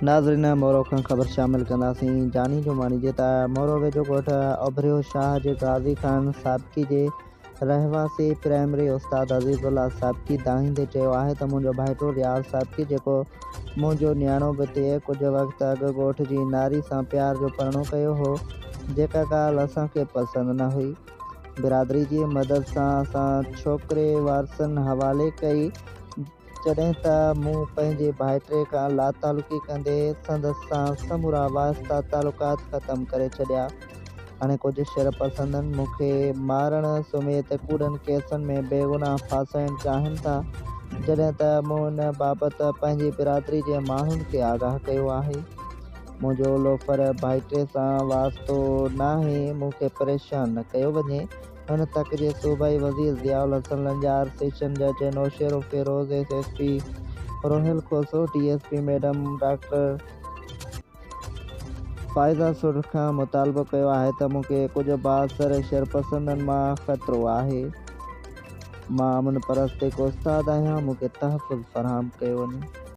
ناظرين مورو کان خبر شامل ڪنداسين جاني جو ماني جي ته مورو ويجهو ڳوٺ اڀريو شاهه جي غازي خان سابقي جي رهواسي پرائمري استاد عزيز الله سابقي دانهيندي چيو آهي ته منهنجو ڀائٽو رياض سابقي جيڪو منهنجو نياڻو به ٿئي ڪجهه وقت اڳ ڳوٺ جي ناري سان پيار جو پرڻو ڪيو هو جيڪا ڳالهه اسان کي پسند نه هئي برادري جي مدد سان اسان ڇوڪري وارثن حوالي ڪئي جڏهن ته مون پنهنجي ڀائٽي کان لاتعلقي ڪندي سندس سان سمورا واسطا تعلقات ختم ڪري ڇڏيا. هاڻي ڪجهه شرپسندن مون کي مارڻ سميت ڪوڙن ڪيسن ۾ بيگناهه ڦاسائڻ چاهين ٿا، جڏهن ته مون ان بابت پنهنجي برادري جي ماڻهن کي آگاهه ڪيو آهي. منهنجو لوفر ڀائٽي سان واسطو ناهي، مون کي پريشان نه ڪيو وڃي. هن تڪ جي صوبائي وزير ضياء الحسن لنجار، سيشن جج Naushahro Feroze, S S P Rohail Khoso, D S P madam doctor Faiza Sodh کان مطالبو ڪيو آهي ته مون کي ڪجهه بااثر شرپسندن مان خطرو آهي، مان امن پرست هڪ استاد آهيان، مون کي تحفظ فراهم ڪيو وڃي.